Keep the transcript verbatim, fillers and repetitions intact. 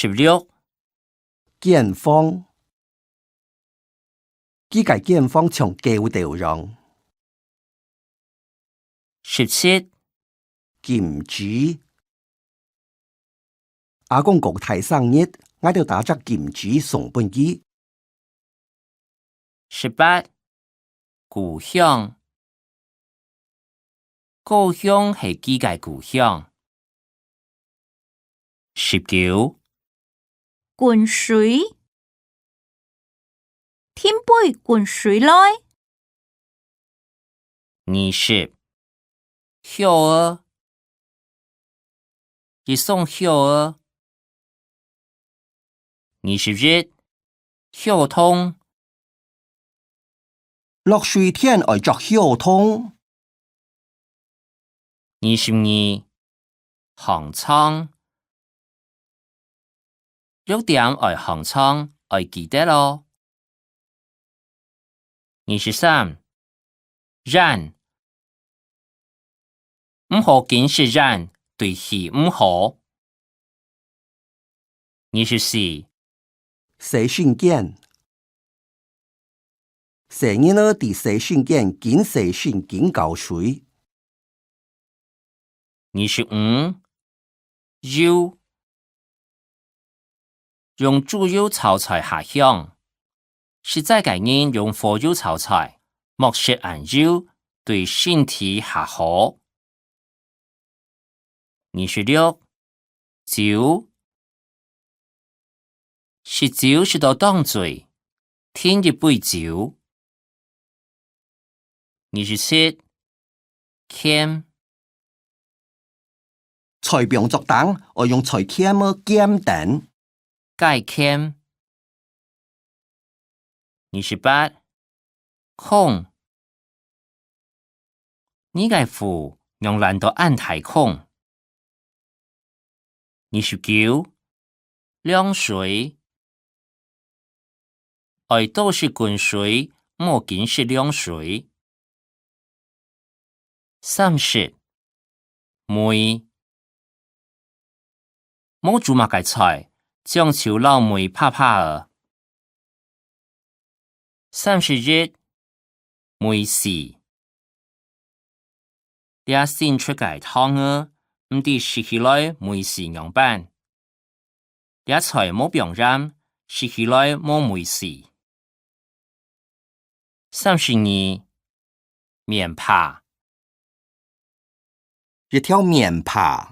十六，揀房。佢个揀房像狗竇樣。十七，金紙。阿公過大生日，𠊎兜打隻金紙送分佢。十八，故鄉。故鄉係佢个故鄉。十九，滾水。 添杯滾水來。二十，靴仔。一雙靴仔。二十一，靴筒。落水天愛著靴筒。 二十二，行trang。六點愛行trang，愛記得哦。二十三，菸。毋好緊食菸，對肺毋好。 二十四，洗身間。細人仔在洗身間緊洗身緊搞水。二十五，油。用豬油炒菜較香。 食齋个人用火油炒菜，莫食恁油，對身體較好。二十六，酒。食酒食到當醉，添一杯酒。二十七，鉗。菜放著等，愛用菜鉗仔鉗等。 解鉗。二十八，空。你个褲仰懶到恁大空？二十九，涼水。愛多食滾水，莫緊食涼水。 三十，梅。無煮麼个菜，醬就摎梅拍拍仔。三十一，梅豉。這新出个湯仔，毋知食起來味緒仰般。 這菜無放鹽，食起來無味緒。三十二，棉袚。一條棉袚。